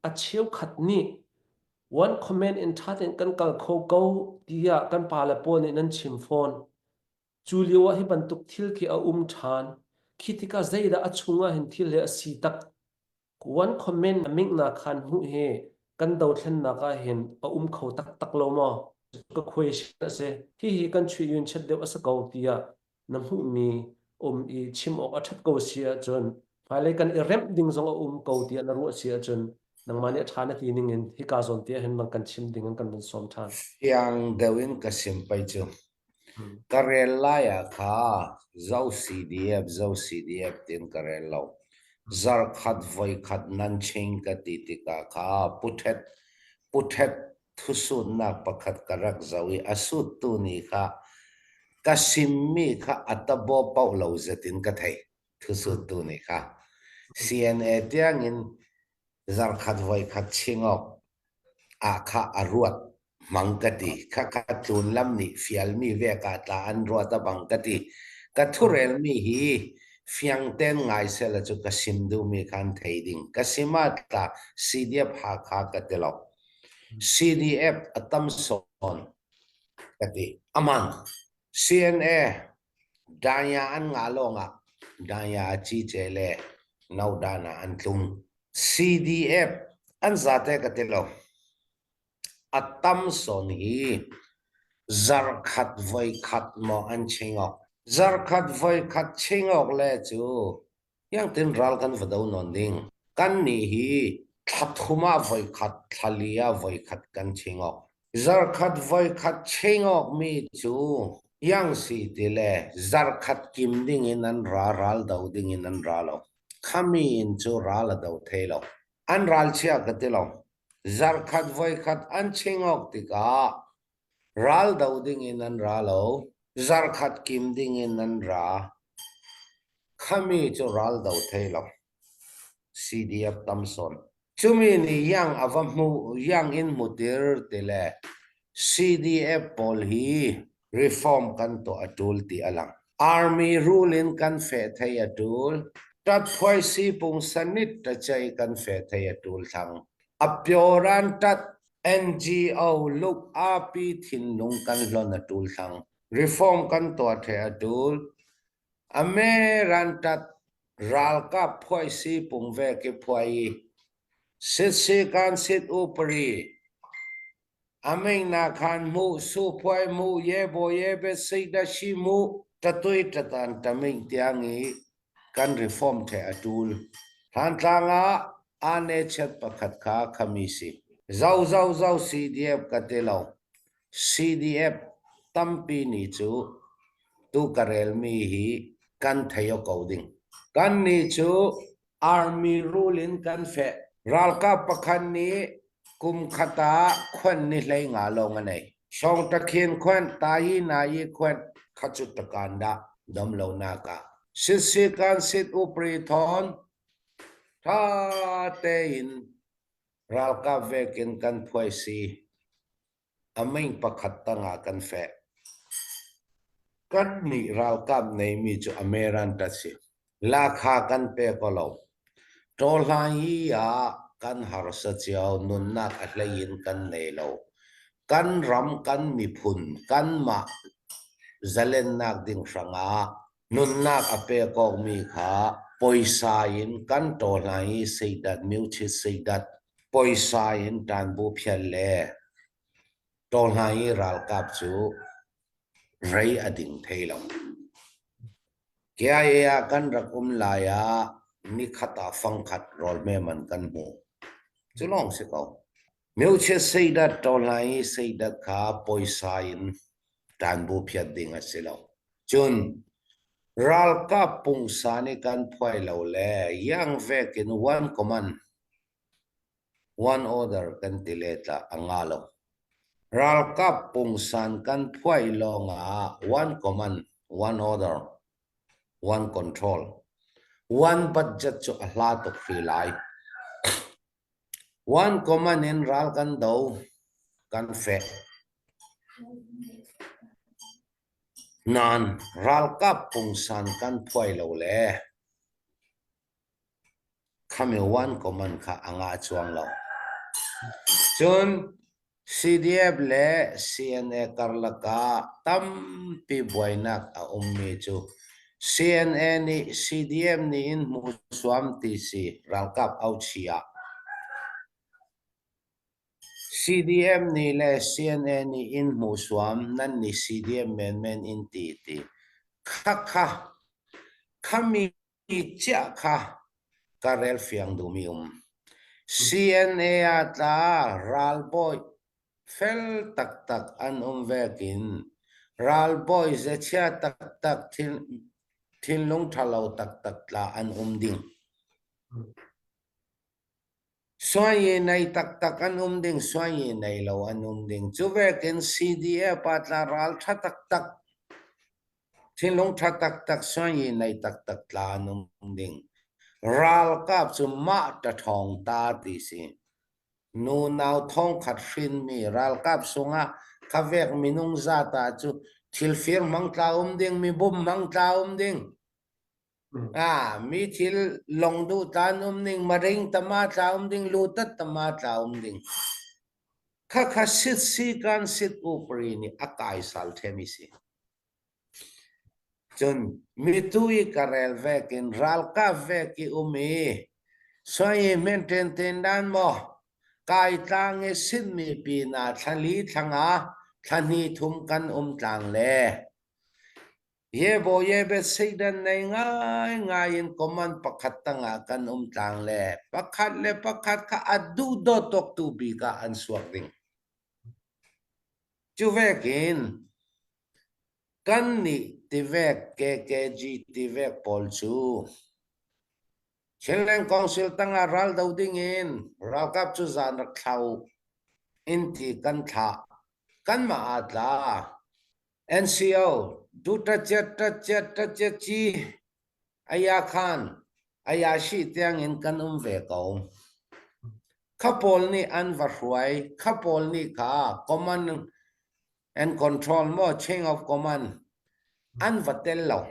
A cheukhat nih one comment in ṭha tein kan kal kho ko tiah kan pale pawl nih nan chim fawn. Cu lio ah hi bantuk thil khi a um ṭhan. Khi tikah zeidah a chungah hin thil hi a si tak? One comment mingnak khan hmuh hi kan dothlennak ah hin a um kho taktak lo maw? Ka question a si. Hihi kan chuih yun chet deuh a si ko tiah na hmuhmi um i chim awk a ṭhat ko si ahcun hmailei kan i remh ding zong a um ko tiah na ruah si ahcun nangmah nih a ṭha na ti ning in hika zawn te ah hin bang kan chim ding in kan vun sawm ṭhan. Fiang deuh in ka sim pei cu. Ka rel lai ah kha zo CDF zo CDF tiin ka rel lo. Zarkhat voikhat nan ching ka ti tikah kha puthet puthet thusutnak pakhat ka rak zoh i a suttu nih kha ka simmi kha a tabaw paoh lo zet in ka thei. Thusuttu nih kha CNA tiangin zarkhat voikhat chingawk ah kha a ruat hmang ka ti. Khakha tlun lam nih fialmi vek ah tla an ruat a bang ka ti. Ka thurelmi hi fiangten ngai sela cu ka sim duhmi kha an thei ding. Ka sim ah tla CDF Hakha ka ti lo. CDF a tam sawn ka ti. Amang CNA Danya an ngah lawngah Danya a cice le Nodan ah an tlung. CDF an zate ka ti lo. A tam sawn hi zarkhat voikhat maw an ching awk. Zarkhat voikhat ching awk le cu iangtin ral kan va do nawn ding. Kan nih hi thla thum ah voikhat, thla li ah voikhat kan ching awk. Zarkhat voikhat ching awk mi cu iang si ti le zarkhat kim ding in an ra ral do ding in an ra lo. Khami in cu ral a do thei lo. An ralchia ka ti lo. Zarkhat voikhat an chingawk tikah ral do dingin an ra lo. Zarkhat kim dingin an ra. Khami cu ral do thei lo. CDF tam sawn. Cumi nih yang a va hmu yang in hmutir ti le CDF pawl hi reform kan tuah a ṭul ti a lang. Army rule in kan feh thei a ṭul. Ṭatphuai sipung sanit ṭacei kan feh thei a ṭul thlang. A pyoran ṭat NGO luk api thinlung kan hlon a ṭul thlang. Reform kan tuah the a ṭul. Ameran ṭat ralkap phuai sipung ve ki phuai i sit si kan sit upari A mengnak khan mu, suphuai mu, ye bo ye be seida shi mu, tatui tatan taming tiang i kan reform the a tul. Thantlang ah ane chet pakhat kha khami si. Zo zo zo CDF ka ti lo. CDF tampi ni cu tu ka relmi hi kan thei ko ding. Kan ni cu Army rule in kan feh. Ralkap pakhat nih kum khat ah khuan ni 15 lawng a nei. Sawngtakhin khuan, tayi nayi khuan, kha cu takan dah dam lonak ah. Sitsi kan sit upri thawn, tha tein ralkap vekin kan phuai si. A ming pakhat tangah kan feh. Kannih ralkap neimi cu Ameran ta si. Lakha kan pe ko lo. Ṭawhlan hi ah kan harsa cio, nunnak a hlei in kan nei lo. Kan ram, kan miphun, kanmah zalennak ding hrangah nunnak a pe kokmi kha poisa in kan ṭawhlan i seidat, myochit seidat, poisa in ṭanbu phial le ṭawhlan i ralkap cu rei a ding thei lo. KIA ah kan rak um lai ah nikhat ah fangkhat rawl hme man kan hmu. Cu lawng si ko. Myochit seidat ṭawhlan i seidat kha poisa in ṭanbu phiat ding a si lo. Cun ralkap pungsan i kan phuai lo le yang vek in one command, one order kan ti le tlah a nga lo. Ralkap pungsan kan phuai lawng ah one command, one order, one control, one budget cu a hla tuk hri lai. One command in ral kan do, kan feh. Nain ralkap pungsan kan phuai lo le khami one command kha a ngah cuang lo. Cun CDF le CNA karlak ah tampi buainak a ummi cu CNA nih CDF nih in hmuhsuam ti si ralkap auchi ah CDM nih le CNA nih in hmuhsuam nan nih CDM menmen in ti ti. Khakha khami chiah kha ka rel fiang duhmi um. CNA ah tla ralbawi fel taktak an um vekin ralbawi zechia taktak thinlung ṭhalo taktak tla an um ding. Suai nei taktak an um ding, suai nei lo an um ding. Cu vekin CDF ah tla ral ṭha taktak, thinlung ṭha taktak, suai nei taktak tla an um ding. Ralkap cu mah ṭaṭhawng ta ti si. Nunau thongkhat hrinmi ralkap sungah khavek minung zat ah cu thilfir hmang tla um ding, mibum hmang tla um ding. Ah, mi thil long duh tlan um ning, maring tama tla um ding, lutat tama tla um ding. Khakha sit si kan sit upri ni a kai sal themi si. Cun mitu i ka rel vekin ralkap vek i um i soi men ten ten dan mo kai tlang i sit mi pi na thlali thlanga thlani thum kan um tlang le Ye Bethsaida nei ngaingai in command pakhat tangah kan um tlang le pakhat le pakhat kha a duhdawt tu bik ah an suak ding. Cu vekin kan nih tivek KKG tivek pawl cu Chinland Council tangah ral do ding in ralkap cu zan rak thlau in ti kan thlah. Kanmah aa tla. NCO Dutacet-tacet-tacetci ayakhan ayashi tiangin kan um ve ko. Kha pawl nih an va hruai. Kha pawl nih kha command and control maw chain of command an va tel lo.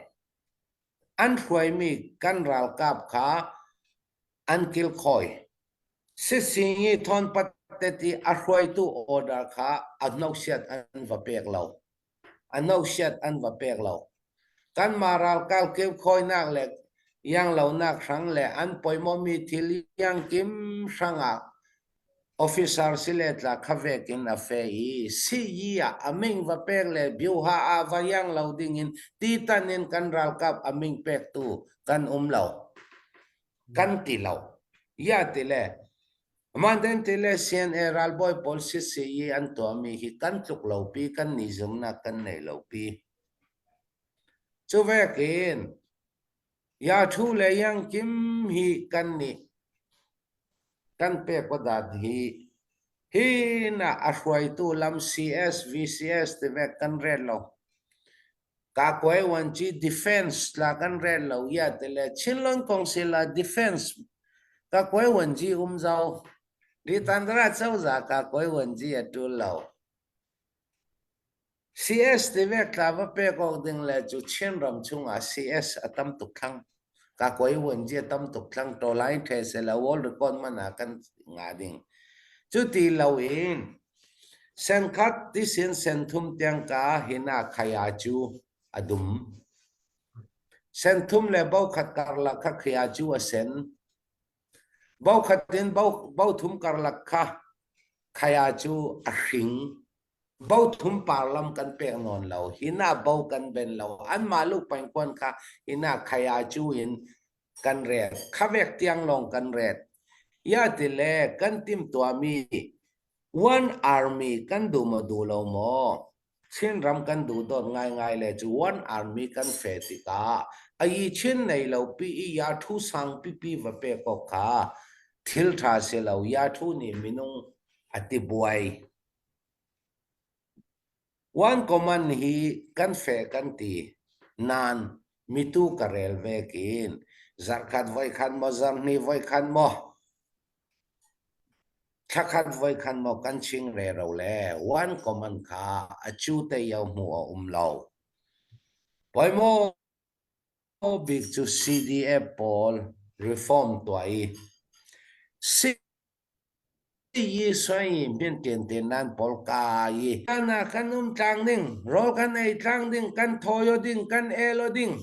An hruaimi kan ralkap kha an kilkhawi. Sising i thawnpat te a hruaitu order kha a hnosiat an va pek lo. A nosiat an va pek lo. Kanmah ralkap kilkhawinak le ianglonak hrang le an poimawmi thil iangkim hrangah officer sile tla kha vek in a fe i siyi ah a ming va pek le byuha ah va iang lo dingin titan in kan ralkap a ming pektu kan um lo. Kan ti lo. Ya ti le Manden ti le CNA ralbawi pawl sisi i an tuahmi hi kan tluk lo pi kan ni zumnak kan nei lo pi. Cu vekin ya thu le yang kim hi kan nih kan pek dat hi hi na a hruaitu lam CS VCS ti vek kan rel lo. Kakuai Wanci defense tla kan rel lo ya te le Chinlon Council ah defense Kakuai Wanci um zau di tandra cozah Kakuai Wanci a tul lo. CS ti vek tla va pek awk ding le cu Chinram chungah CS a tam tuk thlang. Kakuai Wanci a tam tuk thlang to lai the se la world record man ah kan nga ding. Cu ti lo in Senkhat tisin senthum tiang ka hina khaya cu a dum. Senthum le bokhat karlak kha khaya cu a sen. Bokhat in bothum karlak kha khaya cu a hring. Bothum parlam kan pek nawn lo. Hina bo kan ben lo. Anmah lu pengkuan kha hina khaya cu in kan ret. Khavek tiang lawng kan ret. Ya ti le kan timtuahmi One Army kan duh maw duh lo maw? Chinram kan duh dawt ngaingai le cu One Army kan fe tikah a yi chin nei lo pi i ya thu sang pipi va pek awk kha thil ṭha si lo ya thu nih minung a ti buai. One Command hi kan fe kan ti nain mitu ka rel vekin zarhkhat voikhat maw zarhhnih voikhat maw Thlakhat voikhat maw kan ching rero le one common kha a cu te yo hmu a um lo. Poimaw bik cu CDF pawl reform tuah i. Yi soi min tian te nan pawl ka yi. Kana kan um tlang ding, rawl kan ei tlang ding, kan thawi ding, kan elo ding.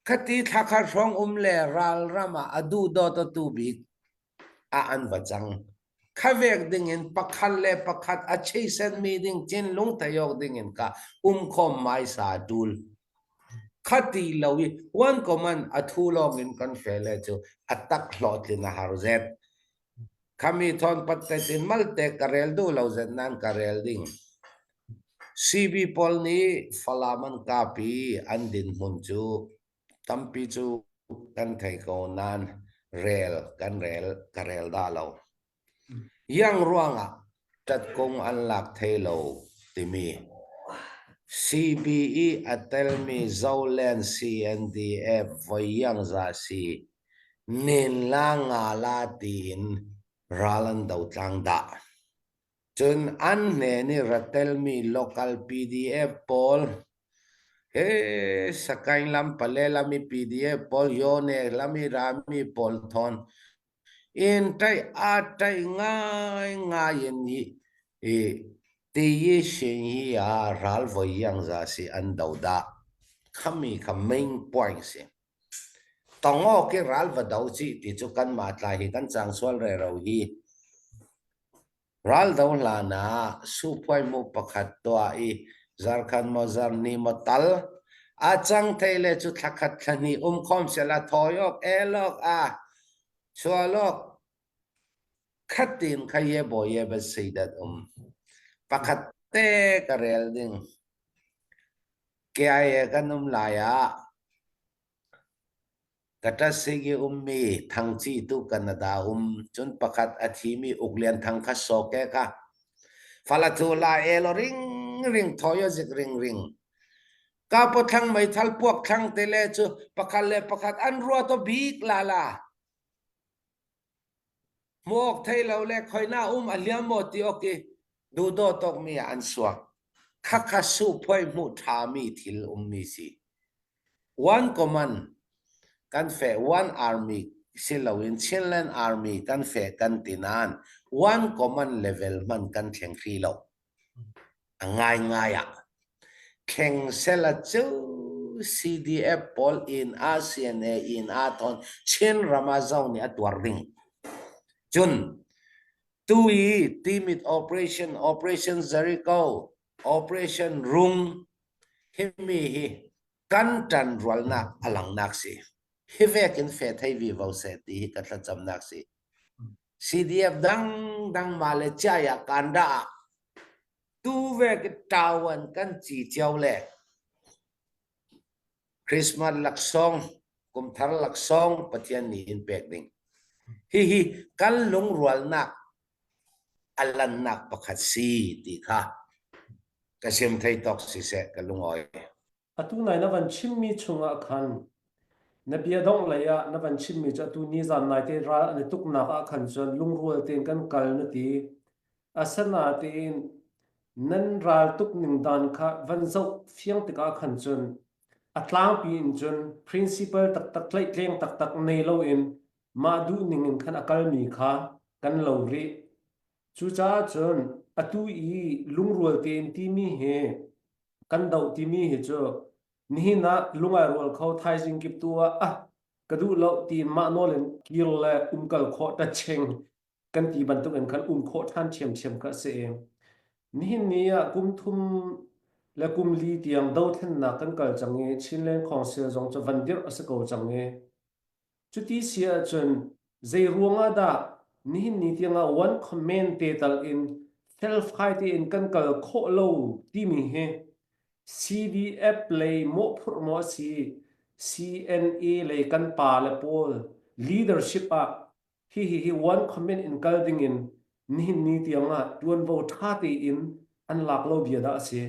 Khati thlakhat hrawng um le ral ram ah a duh dawt tu bik ah an va cang. Khavek ding in pakhat le pakhat a chasen mi ding chin lung thayok ding in ka um khom mai sa tul. Khati lo i one command a thu lawng in kan fe le cu a tak hlawhtlin a har zet. Khami thon pat te tin malte ka rel du lo zet nan ka rel ding. CB pawl nih Falam an kap i an dinhmun cu tampi cu kan thei ko nain rel kan rel ka rel dah lo. Iang ruangah ṭatkung an lak thai lo timi CB i a telmi Zoland CNDF voi iang za si nin la nga la tiin ral an do tlang dah. Cun an hnen i ra telmi local PDF pawl he Sakaing lam Pale lam i PDF pawl Yone lam i rami pawl thawn in ṭaih aa ṭaih ngaingai in i i ti sin hi ah ral voi iang za si an do dah khami kha main point si. Tongawk i ral va do cih ti cu kanmah tlai hi kan cang sual rero hi. Ral do hlan ah suphuaimu pakhat tuah i zarkhat maw zarhnih maw tal a cang thei le cu thlakhat thlahnih um khom sela thawi awk el awk a chual awk khatin kha ye bo ye ba si dat um pakhat te ka rel ding KIA kan um lai ah Katasig i ummi Thangci tu Canada um cun pakhat a thimi Uk Lian Thang kha sawke kha falatu la elo ring ring thoyo zik ring ring ka po thlang meithal puak thlang te le cu pakhat le pakhat an rua to bik la la Hmuh awk thei lo le khoina um a hliam maw ti awk i duhdaw tawkmi ah an suak. Khakha suhphuai hmuh ṭhami thil ummi si. One command kan feh one army si loin Chinland Army kan feh kan ti nain one command level hmanh kan thleng hrih lo. A ngaingai ah thleng sela cu CDF pawl inn ah CNA inn ah thawn Chinram ah zo nih a tuar ding. Cun tu i Timit Operation, Operation Jericho, Operation Rung himi hi kan ṭanrualnak a langnak si. Hi vek in fe thei vi vo seh ti hi ka thlacamnak si. CDF dangdang mah le ciai ah kan dah ah tu ve ki tawan kan ci cio le Christmas laksawng kumthar laksawng Pathian nih in pek ding hihi kan lungrualnak a lannak pakhat si ti kha ka sim thei tawk siseh ka lungawi. Atu nai na van chimmi chungah khan na bia dongh lei ah na van chimmi cu atu nizan naite ral an i tuknak ah khan cun lungrual tein kan kal na ti. Asinain nan ral tuk ning dan kha van zoh fiang tikah khan cun a tlangpi in cun principle taktak tlaihtleng taktak nei loin mah duh ning in khan a kalmi kha kan lo rih. Cucaah cun atu i lungrual tein timi hi kan doh timi hi cu nihin ah lungai rual kho thaizing kip tu ah ah ka duh lo tiin mah nawl in kir le umkal khawh tacheng kan ti bantuk in khan um khawh ṭhan ṭhiamṭhiam kha a si i nihin ni ah kum thum le kum li tiang dothlennak kan kal cang i Chinland Council zong cu van dirh a si ko cang i Cuti si ahcun zei ruangah dah nihin ni tiangah one comment te tal in felfai tein kan kal khawh lo timi hi CDF lei mawhphurh maw a si CNA lei kan pa le pawl leadership ah hihi hi one comment in kal ding in nihin ni tiangah tuanvo ṭha tein an lak lo bia dah a si.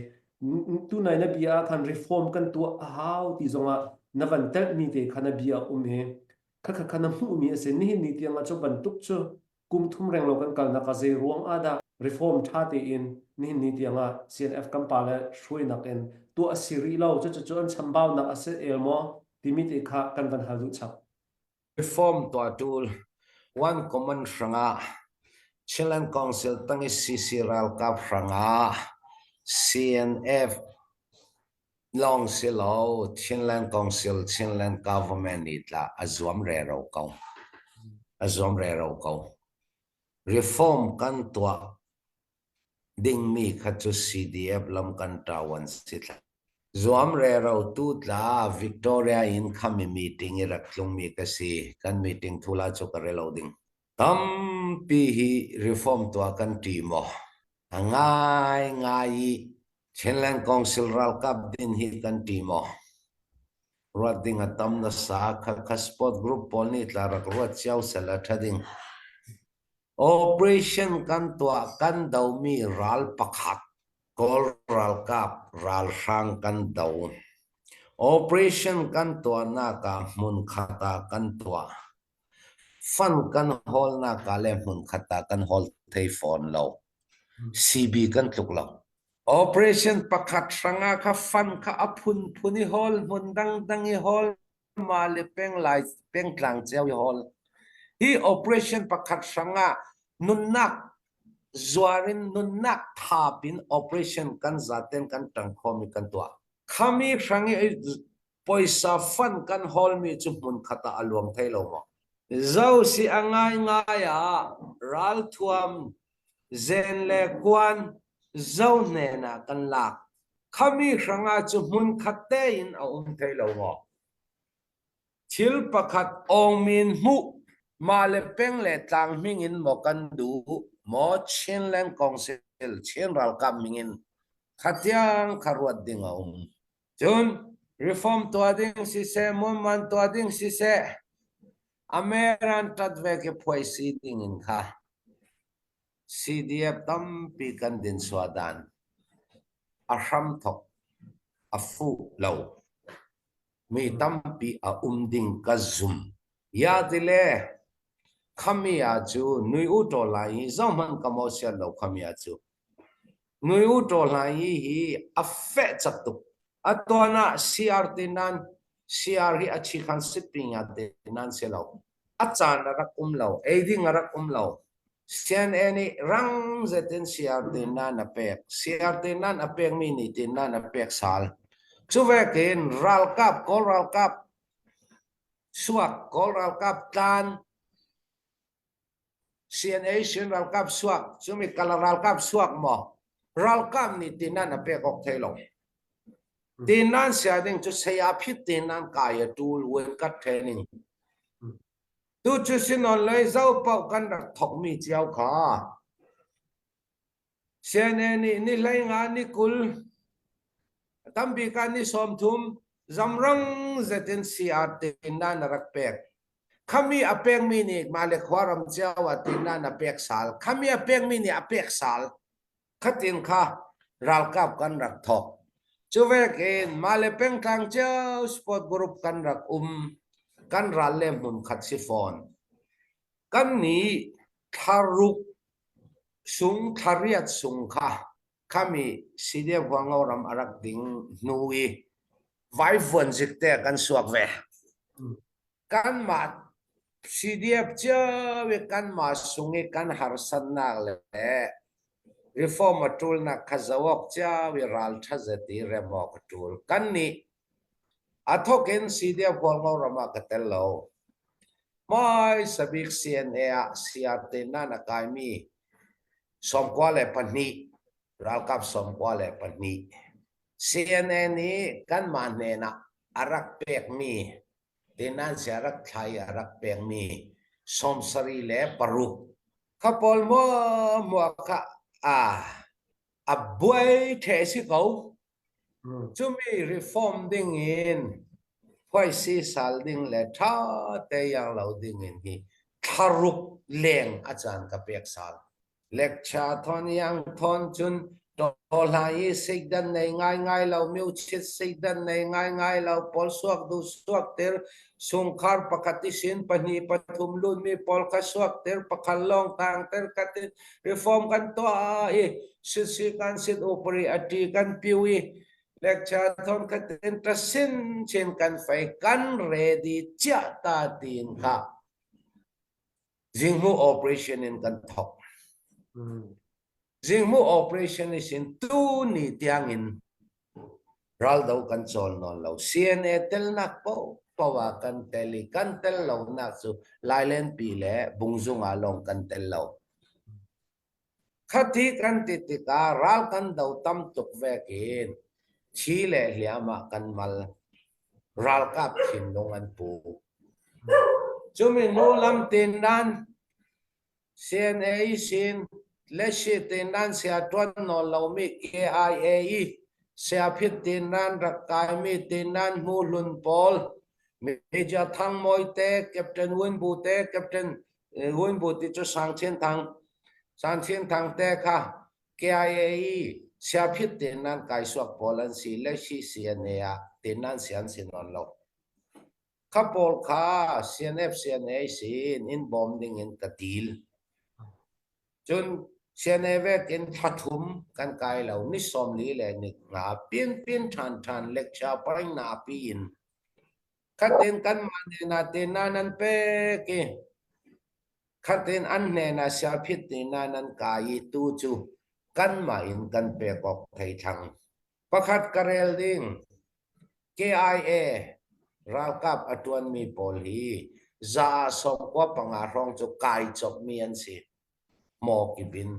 Tunai na bia ah khan reform kan tuah a hau ti zongah na van telhmi te kha na bia a um i khakha kha na hmuhmi a si. Nihin ni tiangah cu bantuk cu kum thum renglo kan kalnak ah zei ruang ah dah reform ṭha tein nihin ni tiangah CNF kan pa le hruainak in tuah a si rih lo. Cucu cu an chambaunak a si el maw timi te kha kan van hal duh chap. Reform tuah ṭul. One common hrangah. Chinland Council tang i CC ralkap hrangah CNF lawng si lo Chinland Council, Chinland Government nih tla a zuam rero ko. A zuam rero ko. Reform kan tuah dingmi kha cu CDF lam kan ṭawan si thla. Zuam rero tu tla Victoria in khami meeting i rak tlungmi ka si. Kan meeting thula cu ka relo ding. Tampi hi reform tuah kan ṭi maw? A ngaingai i Chinland Council ralkap din hi kan ṭi maw? Ruat ding a tam nasa. Khakha sport group pawl nih tla rak ruat cio sel a ṭha ding. Operation kan tuah kan domi ral pakhat Kawl ralkap ralhrang kan do. Operation kan tuahnak ah hmunkhat ah kan tuah. Fund kan hawlnak ah le hmunkhat ah kan hawl thei fawn lo. CB kan tluk lo. Operation pakhat hrangah kha fund kha a phunphun i hawl, hmun dangdang i hawl, ma le penglai pengtlang cio i hawl. Hi operation pakhat hrangah nunnak zuar in nunnak thap in operation kan zaten kan tang khomi kan tuah. Khami hrang i poisa fund kan hawlmi cu hmunkhat ah a luang thai lo maw? Zo si a ngaingai ah ralthuam zen le kuan zo hnen ah kan lak. Khami hrangah cu hmunkhat tein a um thai lo maw? Thil pakhat awngmin hmuh mah le peng le tlang hming in maw kan duh maw Chinland Council Chin ralkap ming in khatiang kha ruat ding a um. Cun reform tuah ding siseh, muanman tuah ding siseh, Ameran ṭat ve khi phuai si ding in kha CDF tampi kan din sua dan a hramthok a fuh lo mi tampi a um ding ka zum. Ya tile khami ah cu nui u ṭaw lai i zohhmanh ka mo sian lo khami ah cu Nui u ṭaw hlai hi hi a feh cak tuk. A tuan ah CR ti nan CR hi a chikhan sitping ah te nan si lo. A caan a rak um lo. Eiding a rak um lo. CNA nih rang zetin CR ti nan a pek. CR ti nan a pekmi nih ti nan a pek sal. Cu vekin ralkap Kawl ralkap suak Kawl ralkap tlan CNA sin ralkap suak cumi kala ralkap suak maw ralkap nih tinan a pek awk thei lo tinan sia ding cu saya phit tinan kai a tul wen kat training tu cu sinon lei zo pau kan rak thok mi ciao kha CNA nih ni hlei nga ni 20 tampi ka ni 30 zamrang zetin CR tinan a rak pek Khami a pekmi nih mah le khuaram cio ah tinnan a pek sal. Khami a pekmi nih a pek sal. Khatin kha ralkap kan rak thawk. Cu vekin mah le pengtlang cio sport group kan rak um. Kan ral le hmun khat si fawn. Kan nih thlaruk sung thlariat sung kha khami CDF Huango ram a rak ding hnu i vaivuan zik te kan suak ve. Kanmah CDF cio i kanmah sung i kan harsatnak le reform a ṭulnak kha zoh awk cio i ralṭha zet i rem awk a ṭul. Kannih a thawk in CDF Hualngo ram ah ka tel lo. Hmaisa bik CNA ah CRT nan a kaimi 92 ralkap 92 CNA nih kanmah hnen ah a rak pekmi Tenansia rak thla i a rak pekmi 76 kha pawl muahmuah kha a a buai the si ko. Cumi reform ding in phuaisi sal ding le ṭha te yang lo ding in hi thlaruk leng a caan ka pek sal. Lecture thon yang thon cun tawhla i seikdan nei ngaingai lo miu chit seikdan nei ngaingai lo pawl suak du suak tir sungkhar pakhat i sin pahnih pathum lunmi pawl kha suak tir pakhat lawng tang ter katin reform kan tuah i sit si kan sit upari ati kan piu i lecture thon khatin ta sin chin kan fei kan ready chia ta tin kha Zinghmuh operation in kan thok. Zinghmuh operation i sin tu ni tiangin raldo kan cawl nawn lo. CNA telnak paohpaoh ah kan tel i kan tel lonak cu Lailenpi le Bungzung ah lawng kan tel lo. Khati kan ti tikah ral kan do tam tuk vekin thi le hliam ah kan mal. Ralkap thinlung an pu. Cumi hnu lam tin nan CNA sin le tin nan sia tuan nawl lomi KIA i siaphit tin nan rak kaimi tin nan hmu hlun pawl Major Thang Mawi te Captain Win Bu te Captain Win Bu ti cu Sang Chin Thang Sang Chin Thang te kha KIA i siaphit tin nan kai suak pawl an si le si CNA ah tin nan si an si nawn lo. Kha pawl kha CNF CNA sin in bawm ding in ka dil. Cun CNA vek in thla thum kan kai lo ni 40 le ni nga pin pin ṭhan ṭhan lecture paring na pi in khatin kanmah hnenah te na nan pek i khatin an hnenah siaphit te na nan kai i tu cu kanmah in kan pek awk thei thlang. Pakhat ka rel ding KIA ralkap a ṭuanmi pawl hi za ah 95 hrawng cu kai cawpmi an si. Maw kip in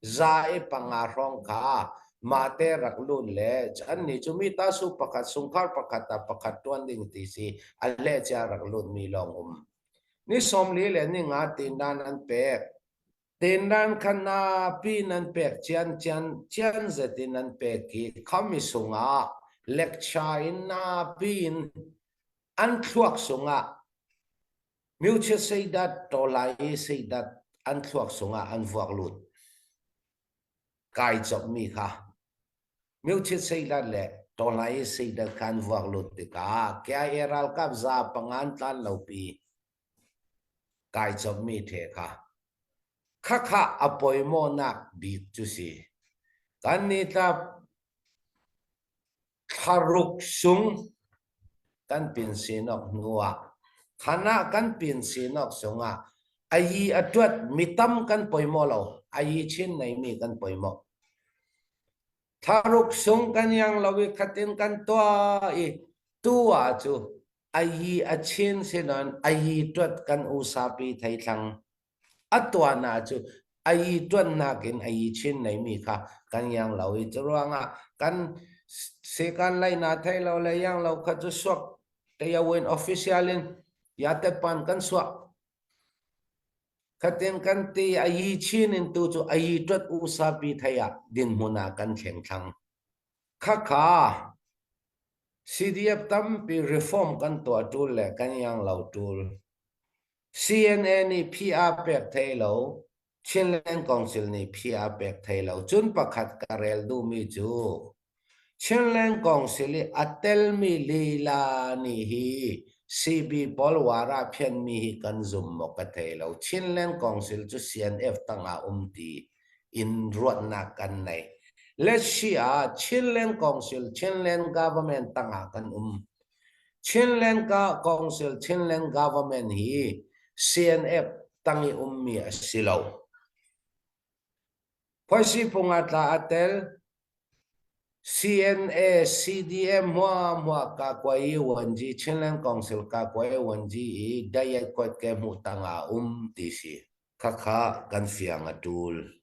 za i panga hrawng kha mahte rak lut le annih cu mi tasu pakhat sungkhar pakhat ah pakhat ṭuan ding ti si a hlehcia rak lutmi lawng um. Ni 40 le ni nga tindan an pek. Tindan kha napi nan pek cian cian cian zet in an pek i khami sungah lecture in napi in an thluak sungah Myuchia seidat tawlai seidat an thluak sungah an vuak lut. Kai cawkmi kha Myuchia seidat le tawlai seidat kha an vuak lut tikah KIA ralkap za pangan tlan lopi kai cawkmi the kha khakha a poimawnak bik cu si. Kan ni tlap Thlaruk sung kan pin sinawk hnuah khan ah kan pin sinawk sungah a yi a ṭuat mi tam kan poimawh lo, a yi chin neimi kan poimawh. Thlaruk sung kan iang lo i khatin kan tuah i tu ah cu a yi a chin sinon a yi ṭuat kan usapi theithlang. A tuahnak cu a i ṭuannak in a i chin neimi kha kan iang lo i curuangah kan sekan laina thei lo le iang lo kha cu suak tayawin official in yatepan kan suak khatin kan ti a yi chin in tu cu a yi ṭuat usapi thei ah dinhmun ah kan thleng thlang khakha CDF tampi reform kan tuah ṭul le kan iang lo ṭul CNA nih PR pek thei lo, Chinland Council nih PR pek thei lo. Cun pakhat ka rel duhmi cu Chinland Council i a telmi lila nih hi CB pawl war ah phianmi hi kan zum maw ka thei lo. Chinland Council cu CNF tangah um ti in ruatnak kan nei. Let's ah Chinland Council, Chinland Government tangah kan um. Chinland Council, Chinland Government hi CNF tang i ummi a si lo. Phoisi phung ah tla a tel CNA, CDM hua hua ka kuai wanji Chinland Council ka kuai wanji i dayet kuat ke hmuh tang ah um ti si. Khakha kan fiang a tul.